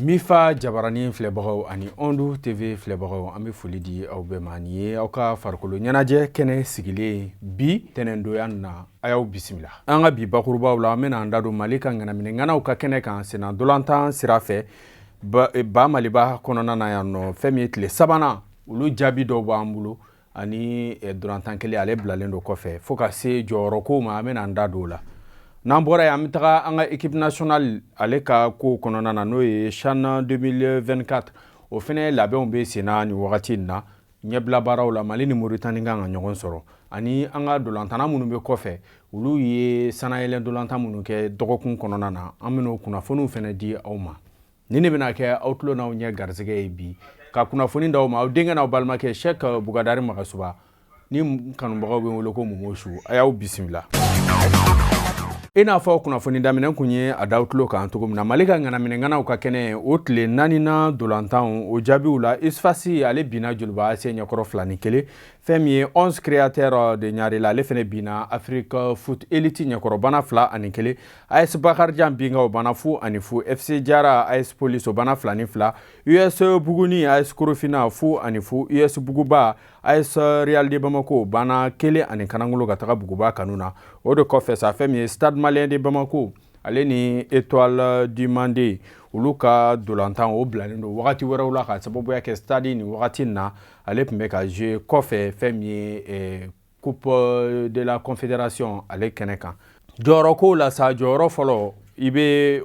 Mifa jabaranin filɛbagaw ani Ondu TV filɛbagaw, an bɛ foli di aw bɛɛ ma. Nin ye aw ka farikolo ɲɛnajɛ kɛnɛ sigilen bi tɛnɛndonya na. A y'aw bisimila an ka bi bakurubaw la. An bɛna an da don Mali ka ŋanaminɛŋanaw ka kɛnɛ kan senna ntolantan sira fɛ ba Maliba kɔnɔna na yan nɔ. Fɛn min ye tile sabanan, olu jaabi dɔw b'an bolo ani ntolantan kelen, ale bilalen don kɔfɛ fo ka se jɔyɔrɔ kow ma. An bɛna an da don o la. N'an bɔra yen, an bɛ taga an ka équipe nationale ale ka kow kɔnɔna na, n'o ye CHAN 2024. O fɛnɛ labɛnw bɛ senna nin wagati in na, ɲɛbila baaraw la. Mali ni Moritani kan ka ɲɔgɔn sɔrɔ, ani an ka ntolantanna minnu bɛ kɔfɛ, olu ye sanayɛlɛn ntolantan minnu kɛ dɔgɔkun kɔnɔna na, an bɛn'o kunnafoniw fɛnɛ di aw ma. Nin de bɛna kɛ aw tulo n'aw ɲɛ garisɛgɛ ye bi ka kunnafoni d'aw ma. Aw denkɛ n'aw balimakɛ Sɛk Bugadari Magasuba, ni kanubagaw bɛ wele ko Momo Su, a y'aw bisimila. I n'a fɔ kunnafoni daminɛ kun ye a d'aw tulo kan cogo min na, Mali ka ŋanaminɛŋanaw ka kɛnɛ, o tile naaninan ntolantanw, o jaabiw la, USFAS ale binna Joliba AC ɲɛkɔrɔ 2-1. Fɛn min ye 11 Créateurs de Ɲarela, ale fɛnɛ binna Afrique Foot Elite ɲɛkɔrɔ, bana 2-1. AS Bakarijan Bingaw banna 0-0. FC Jara AS Police, o banna 2-2. US Buguni AS Korofina, 0-0. US Buguba AS Real de Bamako banna 1-0 ka taga Buguba kanu na. O de kɔfɛ sa, fɛn min ye Stade Malien de Bamako ale ni Étoile du Mande, olu ka ntolantan, o bilalen don wagati wɛrɛw la ka sababuya kɛ stade nin wagati na, ale tun bɛ ka jouer kɔfɛ fɛn min ye Coupe de la Confédération ale kɛnɛ kan. Jɔyɔrɔ kow la sa, jɔyɔrɔ fɔlɔ, i bɛ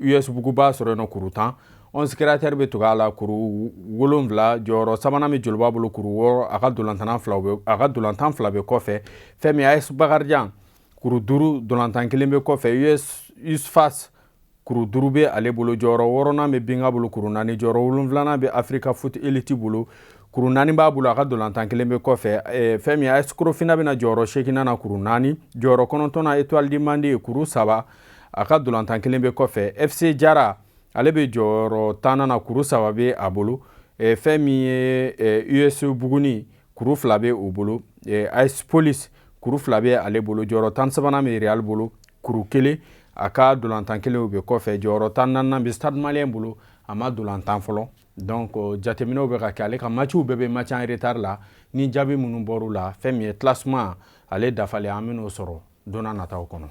US Buguba sɔrɔ yen nɔ, kuru 10. 11 Créateurs bɛ tugu a la, kuru 7. Jɔyɔrɔ sabanan bɛ Joliba bolo, kuru 6. A ka ntolantan fila bɛ, a ka ntolantan fila bɛ kɔfɛ. Fɛn min AS Bakarijan, kuru 5, ntolantan kelen bɛ kɔfɛ. US USFAS, kuru 5 bɛ ale bolo. Jɔyɔrɔ wɔɔrɔnan bɛ Binga bolo, kuru 4. Jɔyɔrɔ wolonfilanan bɛ Africa Foot Elite bolo, kuru 4 b'a bolo, a ka ntolantan kelen bɛ kɔfɛ. Fɛn min AS Korofina bɛna jɔyɔrɔ seeginnan na, kuru 4. Jɔyɔrɔ kɔnɔntɔnnan, Étoile du Mande, kuru 3, a ka ntolantan kelen bɛ kɔfɛ. FC Jara, ale bɛ jɔyɔrɔ tannan na, kuru 3 bɛ a bolo. Fɛn min ye US Buguni, kuru 2 bɛ o bolo. AS Police, kuru 2 bɛ ale bolo. Jɔyɔrɔ 13nan bɛ Real bolo, kuru 1, a ka ntolantan kelen bɛ kɔfɛ. Jɔyɔrɔ 14nan bɛ Stade Malien bolo, a ma ntolantan fɔlɔ. Donc jateminɛw bɛ ka kɛ, ale ka matchw bɛɛ bɛ match en retard la. Ni jaabi minnu bɔr'u la, fɛn min ye classement ale dafalen, an bɛn'o sɔrɔ don nataw kɔnɔ.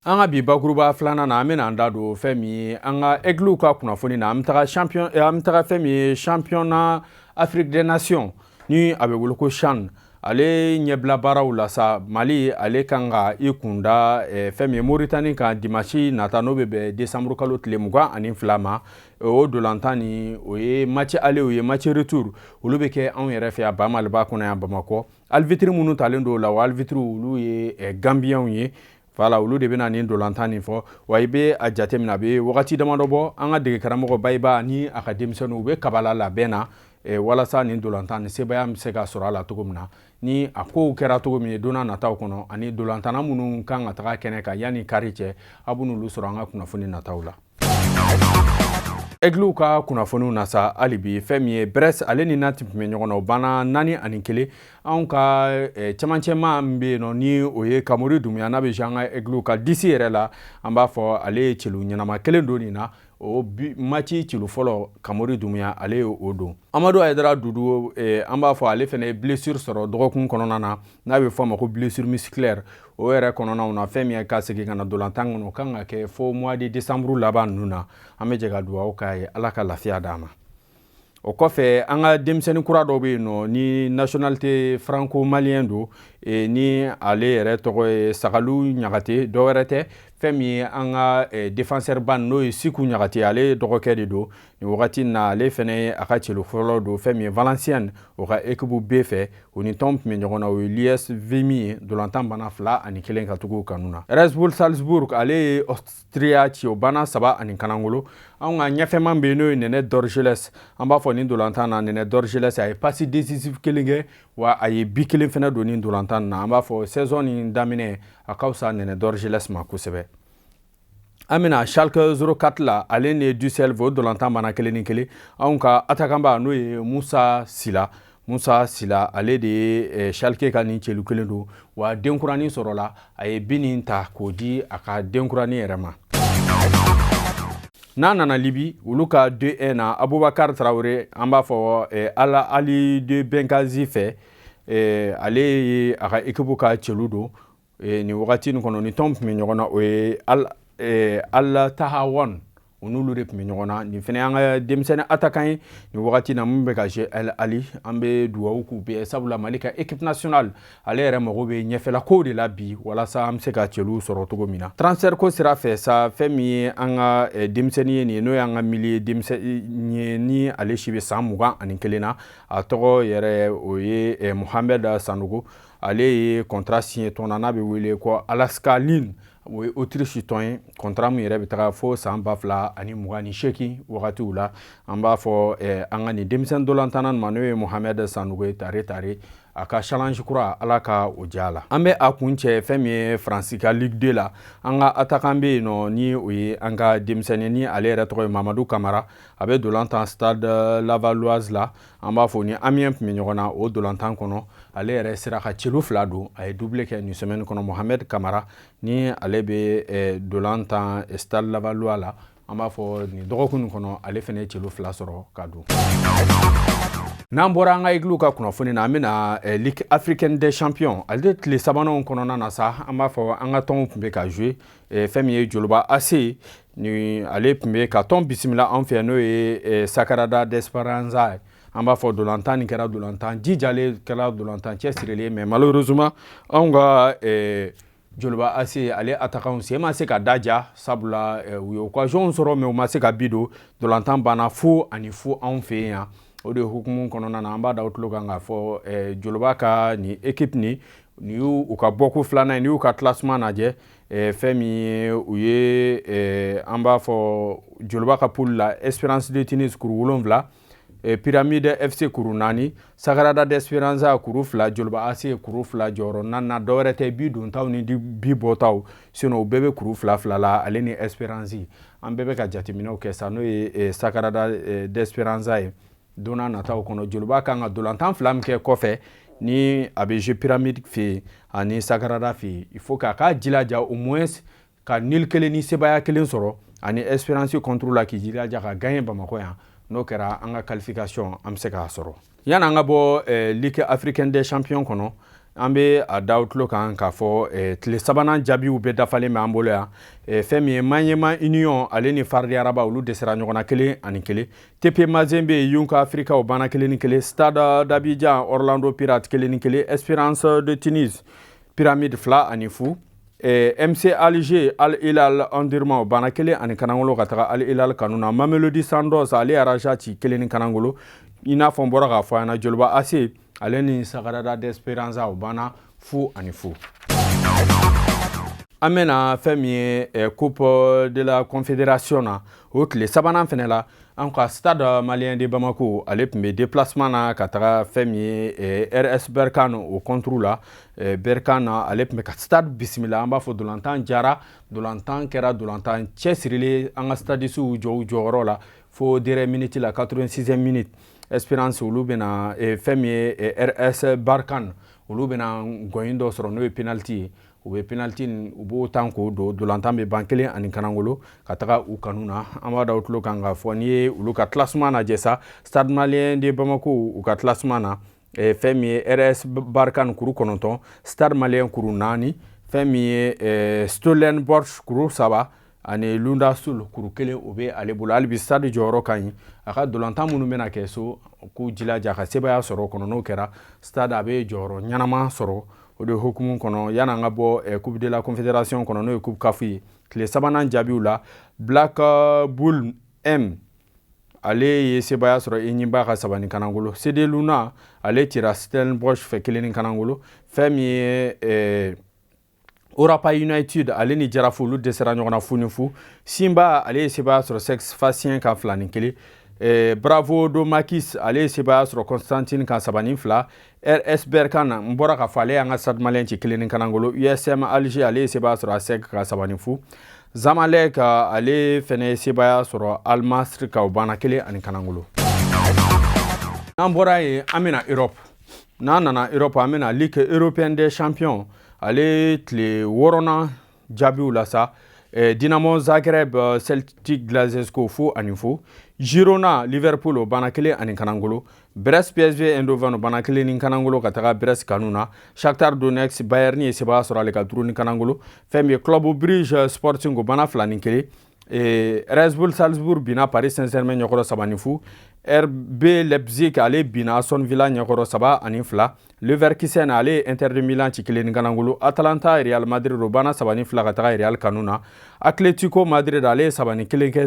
An ka bi bakuruba filanan na, an bɛna an da don fɛn min ye an ka Aigles ka kunnafoni na. An bɛ taga champion, an bɛ taga fɛn min ye championnat Afrique des Nations, ni a bɛ wele ko CHAN, ale ɲɛbila baaraw la sa. Mali ale kan ka i kunda fɛn min ye Moritani kan dimanche nata, n'o bɛ bɛn décembre kalo tile 22 ma. O ntolantan ni o ye match aller, o ye match retour, olu bɛ kɛ anw yɛrɛ fɛ yan, ba Maliba kɔnɔ yan, Bamakɔ. Arbitre minnu talen don o la, o arbitre, olu ye Gambiyɛnw ye. Voilà, olu de bɛna nin ntolantan nin fɔ. Wa i bɛ a jateminɛ, a bɛ wagati damadɔ bɔ, an ka dege karamɔgɔ Bayiba ni a ka denmisɛnninw, u bɛ kabala labɛn na walasa nin ntolantan ni sebaaya bɛ se ka sɔrɔ a la cogo min na. Ni a kow kɛra cogo min ye don nataw kɔnɔ, ani ntolantanna minnu kan ka taga kɛnɛ kan yanni kari cɛ, a b'olu sɔrɔ an ka kunnafoni nataw la. Aigles ka kunnafoniw na sa, hali bi, fɛn min ye Brest ale ni Nantes tun bɛ ɲɔgɔn na, o banna 4-1. Anw ka cɛmancɛma min bɛ yen nɔ, ni o ye Kamori Dumuya, n'a bɛ jouer an ka Aigles ka 10 yɛrɛ la, an b'a fɔ ale ye celu ɲɛnama kelen don nin na. O match celu fɔlɔ, Kamori Dumuya ale ye o don. Amadu Hayidara Dudu, an b'a fɔ ale fana ye blessure sɔrɔ dɔgɔkun kɔnɔna na, n'a bɛ fɔ a ma ko blessure musculaire. O yɛrɛ kɔnɔnaw na, fɛn min ye ka segin ka na ntolantan kɔnɔ, o kan ka kɛ fo mois de décembre laban ninnu na. An bɛ jɛ ka dugawu k'a ye, Ala ka lafiya d'a ma. O kɔfɛ, an ka denmisɛnnin kura dɔ bɛ yen nɔ, ni nationalité franco malien don, ni ale yɛrɛ tɔgɔ ye Sagalu Ɲagate. Dɔwɛrɛ tɛ, fɛn min ye an ka défenseur ba, n'o ye Siku Ɲagate, ale dɔgɔkɛ de don. Nin wagati in na, ale fɛnɛ ye a ka celu fɔlɔ don fɛn min ye Valenciennes, o ka équipe B fɛ. O ni tɔn tun bɛ ɲɔgɔn na, o ye l'US Vimy ye. Ntolantan banna 2-1 ka tugu kanu na. Red Bull Salzbourg ale ye Austria ci, o banna 3-0. Anw ka ɲɛfɛman bɛ yen, n'o ye Nɛnɛ Dorgeles, an b'a fɔ nin ntolantan na, Nɛnɛ Dorgeles a ye passe décisive kelen kɛ, wa a ye but kelen fɛnɛ don nin ntolantan na. An b'a fɔ saison nin daminɛ a ka fisa Nɛnɛ Dorgeles ma kosɛbɛ. An bɛna Schalke 04 la, ale ni Düsseldorf, o ntolantan banna 1-1. Anw ka attaquant ba, n'o ye Musa Sila, Musa Sila ale de ye Schalke ka nin celu kelen don. Wa denkuranin sɔrɔla, a ye but nin ta k'o di a ka denkuranin yɛrɛ ma. N'an nana Libi, olu ka 2-1 na, Abubakar Tarawele, an b'a fɔ Al Ahly de Benghazi fɛ, ale ye a ka équipe ka celu don nin wagati nin kɔnɔ. Ni tɔn tun bɛ ɲɔgɔn na, o ye Al Tahawon, u n'olu de tun bɛ ɲɔgɔn na. Nin fana y'an ka denmisɛnnin attaquant ye nin wagati na mun bɛ ka jouer Al Ahly. An bɛ dugawu k'u bɛɛ, sabula Mali ka équipe nationale, ale yɛrɛ mago bɛ ɲɛfɛla kow de la bi, walasa an bɛ se ka cɛliw sɔrɔ cogo min na. Transfert ko sira fɛ sa, fɛn min ye an ka denmisɛnnin ye nin ye, n'o y'an ka milieu denmisɛnnin ye, ni ale si bɛ san 21 na, a tɔgɔ yɛrɛ o ye Mohamed Sanogo. Ale ye contrat signé tɔn na n'a bɛ wele ko LASK Linz, o ye Autriche tɔn ye. Contrat min yɛrɛ bɛ taga fo san 2028 wagatiw la. An b'a fɔ an ka nin denmisɛnnin dolantanna ma, n'o ye Mohamed Sanogo ye, tare tare, a ka challenge kura, Ala ka o diya la. An bɛ a kun cɛ fɛn min ye Faransi ka Ligue 2 la, an ka attaquant bɛ yen nɔ, ni o ye an ka denmisɛnnin, ni ale yɛrɛ tɔgɔ ye Mamadu Kamara. A bɛ dolantan Stade Lavalloise la. An b'a fɔ ni Amiens tun bɛ ɲɔgɔn na o dolantan kɔnɔ, ale yɛrɛ sera ka celu fila don, a ye doublé kɛ nin semaine kɔnɔ. Mohamed Kamara, ni ale bɛ dolantan Stade Lavallois la, an b'a fɔ nin dɔgɔkun nin kɔnɔ, ale fana ye celu fila sɔrɔ ka don. N'an bɔra an ka équipe ka kunnafoni na, an bɛna Ligue africaine des champions. Ale tile sabananw kɔnɔna na sa, an b'a fɔ an ka tɔnw tun bɛ ka jouer. Fɛn min ye Joliba AC ni ale tun bɛ ka tɔn bisimila an fɛ, n'o ye Sagrada d'Esperanza ye. An b'a fɔ dolantan nin kɛra dolantan jijalen, kɛra dolantan cɛsirilen, mais malheureusement anw ka Joliba AC, ale attaquant sen ma se ka da ja, sabula u ye occasion sɔrɔ, mais u ma se ka bi don. Dolantan banna 0-0 anw fɛ yan. O de hukumu kɔnɔna na, an b'a da o tulo kan k'a fɔ Joliba ka nin équipe nin y'u u ka bɔko filanan ye. N'i y'u ka classement lajɛ, fɛn min ye u ye, an b'a fɔ Joliba ka poule la, Espérance de Tunis kuru 7, Pyramide FC kuru 4, Sagrada d'Esperanza kuru 2, Joliba AC kuru 2, jɔyɔrɔ naaninan. Dɔwɛrɛ tɛ, bi dontaw ni bi bɔtaw, sinon u bɛɛ bɛ kuru fila fila la, ale ni Espérance. An bɛɛ bɛ ka jateminɛw kɛ sa, n'o ye Sagrada d'Esperanza ye. Don n'a nataw kɔnɔ, Joliba kan ka dolantan fila min kɛ kɔfɛ, ni a bɛ jouer Pyramide fɛ yen ani Sagrada fɛ yen, il faut k'a k'a jilaja au moins ka nul kelen ni sebaaya kelen sɔrɔ ani Espérance contre la, k'i jilaja ka gagner Bamakɔ yan. N'o kɛra, an ka qualification an bɛ se k'a sɔrɔ. Yanni an ka bɔ Ligue africaine des champions kɔnɔ, an bɛ a da tulo kan k'a fɔ tile sabanan jaabiw bɛɛ dafalen bɛ an bolo yan. Fɛn min ye Maniema Union, ale ni FAR de Rabat, olu dɛsɛra ɲɔgɔn na 1-1. TP Mazembe, Young Africa, o banna 1-1. Stade d'Abidjan, Orlando Pirates, 1-1. Espérance de Tunis, Pyramide, 2-0. MC Alger, Al Hilal Omdurman, o banna 1-0 ka taga Al Hilal kanu na. Mamelodi Sundowns, ale ye Raja ci 1-0. I n'a fɔ n bɔra k'a fɔ a ɲɛna, Joliba AC, ale ni Sagrada d'Esperanza, o banna 0-0. An bɛna fɛn min ye Coupe de la Confédération na, o tile sabanan fɛnɛ la, an ka Stade Malien de Bamako, ale tun bɛ déplacement na ka taga fɛn min ye RS Berkane o contre la. Berkane, ale tun bɛ ka stade bisimila. An b'a fɔ dolantan jara, dolantan kɛra dolantan cɛsirilen. An ka stadisiw jɔ u jɔyɔrɔ la fo dernière minute la, 86e minute, Espérance, olu bɛna fɛn min ye RS Berkane, olu bɛna gɔyin dɔ sɔrɔ, n'o ye penalty ye. U bɛ penalty, u b'o tan k'o don. Dolantan bɛ ban 1-0 ka taga u kanu na. An b'a da u tulo kan k'a fɔ n'i ye olu ka classement lajɛ sa, Stade Malien de Bamako, u ka classement na, fɛn min ye RS Berkane kuru 9, Stade Malien kuru 4, fɛn min ye Stellenbosch kuru 3, ani Lunda Sul kuru 1, o bɛ ale bolo. Hali bi Stade jɔyɔrɔ ka ɲi. A ka dolantan minnu bɛna kɛ so, k'u jilaja ka sebaaya sɔrɔ o kɔnɔ. N'o kɛra, Stade a bɛ jɔyɔrɔ ɲɛnama sɔrɔ. O de hukumu kɔnɔ, yan'an ka bɔ Coupe de la Confédération kɔnɔ, n'o ye Coupe CAF ye, tile sabanan jaabiw la, Black Bull M, ale ye sebaaya sɔrɔ Enyimba ka 3-0. CD Luna, ale cira Stellenbosch fɛ 1-0. Fɛn min ye Orapa United, ale ni Jarafu, olu dɛsɛra ɲɔgɔn na 0-0. Simba, ale ye sebaaya sɔrɔ Sfaxien kan 2-1. Bravo do Makis, ale ye sebaaya sɔrɔ Constantine kan 3-2. RS Berkane, n bɔra k'a fɔ, ale y'an ka Stade Malien ci 1-0. USM Alger, ale ye sebaaya sɔrɔ ASEC kan 3-0. Zamalek, ale fɛnɛ ye sebaaya sɔrɔ Al Masry kan, o banna 1-0. N'an bɔra yen, an bɛna Europe. N'an nana Europe, an bɛna Ligue européenne des champions, ale tile wɔɔrɔnan jaabiw la sa. Dinamo Zagreb Celtic Glasgow 0-0. Girona Liverpool, o banna 1-0. Brest PSV Eindhoven, o banna 1-0 ka taga Brest kanu na. Shakhtar Donetsk Bayern ye sebaaya sɔrɔ ale ka 5-0. Fɛn min ye Club Brugge Sporting, o banna 2-1. Red Bull Salzbourg binna Paris Saint-Germain ɲɛkɔrɔ 3-0. RB Leipzig, ale binna Aston Villa ɲɛkɔrɔ 3-2. Leverkusen, ale ye Inter de Milan ci 1-0. Atalanta Real Madrid, o banna 3-2 ka taga Real kanu na. Atletico Madrid, ale ye 3-1 kɛ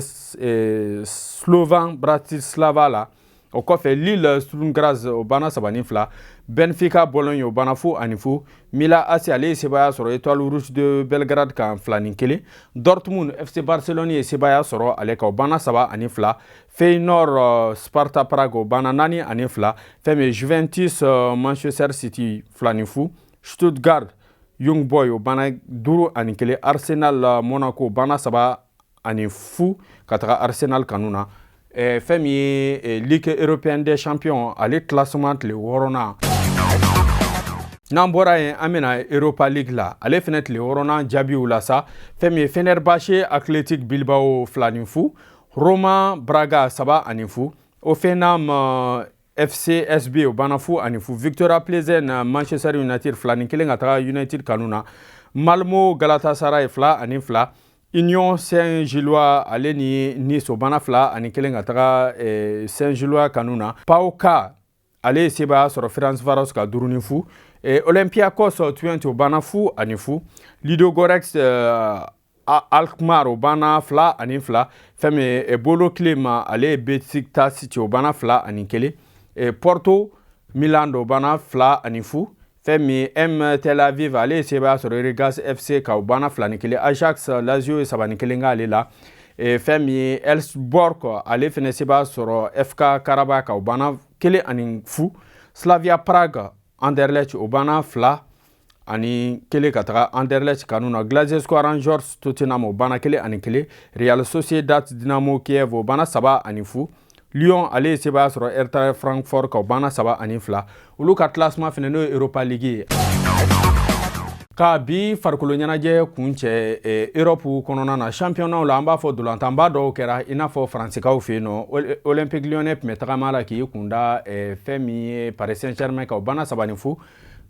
Slovan Bratislava la. O kɔfɛ, Lille Sturm Graz, o banna 3-2. Benfica Bologne, o banna 0-0. Milan AC, ale ye sebaaya sɔrɔ Étoile Rouge de Belgrade kan 2-1. Dortmund FC Barcelone ye sebaaya sɔrɔ ale kan, o banna 3-2. Feyenoord Sparta Prague, o banna 4-2. Fɛn min ye Juventus Manchester City, 2-0. Stuttgart Young Boy, o banna 5-1. Arsenal Monaco, o banna 3-0 ka taga Arsenal kanu na. Fɛn min ye Ligue européenne des champions, ale classement tile wɔɔrɔnan. N'an bɔra yen, an bɛna Europa League la, ale fɛnɛ tile wɔɔrɔnan jaabiw la sa. Fɛn min ye Fenerbahce Athletic Bilbao, 2-0. Roma Braga, 3-0. Hoffenheim FCSB, o banna 0-0. Victoria Plzen Manchester United, 2-1 ka taga United kanu na. Malmo Galatasaray, 2-2. Union Saint-Gilloise, ale ni Nice, o banna 2-1 ka taga Saint-Gilloise kanu na. PAOK, ale ye sebaaya sɔrɔ Ferencvaros ka 5-0. Olympiakos Twente, o banna 0-0. Ludogorets Alkmaar, o banna 2-2. Fɛn min ye Bodo Glimt, ale ye Besiktas ci, o banna 2-1. Porto Milan, o banna 2-0. Fɛn min M Tel Aviv, ale ye sebaaya sɔrɔ Rigas FC ka, o banna 2-1. Ajax Lazio ye 3-1 k'ale la. Fɛn min ye Elfsborg, ale fɛnɛ sebaaya sɔrɔ FK Karabakh ka, o banna 1-0. Slavia Prague Anderlecht, o banna 2-1 ka taga Anderlecht kanu na. Glasgow Rangers Tottenham, o banna 1-1. Real Sociedad Dynamo Kiev, o banna 3-0. Lyon, ale ye sebaaya sɔrɔ Eintracht Francfort ka, o banna 3-2. Olu ka classement fɛnɛ, n'o ye Europa League ye. Ka bi farikolo ɲɛnajɛ kun cɛ, Europe kɔnɔna na, championnat la, an b'a fɔ dolantanba dɔw kɛra, i n'a fɔ Faransikaw fɛ yen nɔ, Olympique Lyonnais tun bɛ tagama la k'i kunda fɛn min ye Paris Saint-Germain kan, o banna 3-0,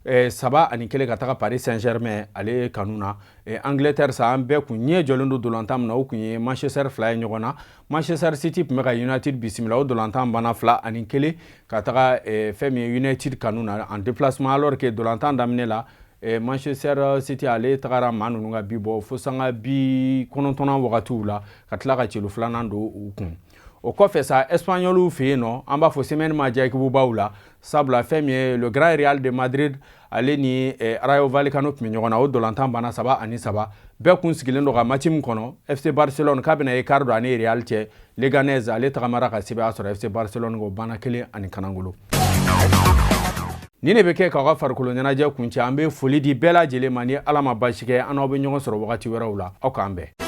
3-1 ka taga Paris Saint-Germain ale kanu na. Angleterre sa, an bɛɛ kun ɲɛ jɔlen don dolantan min na, o kun ye Manchester fila ye ɲɔgɔn na. Manchester City tun bɛ ka United bisimila, o dolantan banna 2-1 ka taga fɛn min ye United kanu na en déplacement, alors que dolantan daminɛ la, Manchester City ale tagara maa ninnu ka bi bɔ fo sanga 90nan wagatiw la, ka tila ka celu filanan don u kun. O kɔfɛ sa, Espagnol fɛ yen nɔ, an b'a fɔ semaine ma diya équipe baw la, sabula fɛn min ye le grand Real de Madrid, ale ni Rayo Vallecano tun bɛ ɲɔgɔn na, o dolantan banna 3-3. Bɛɛ kun sigilen don ka match min kɔnɔ, FC Barcelone k'a bɛna écart don ani Real cɛ, Leganés ale tagamara ka sebaaya sɔrɔ FC Barcelone, o banna 1-0. Nin de bɛ kɛ k'aw ka farikolo ɲɛnajɛ kuncɛ. An bɛ foli di bɛɛ lajɛlen ma. Ni Ala ma basi kɛ, an n'aw bɛ ɲɔgɔn sɔrɔ wagati wɛrɛw la. Aw k'an bɛn.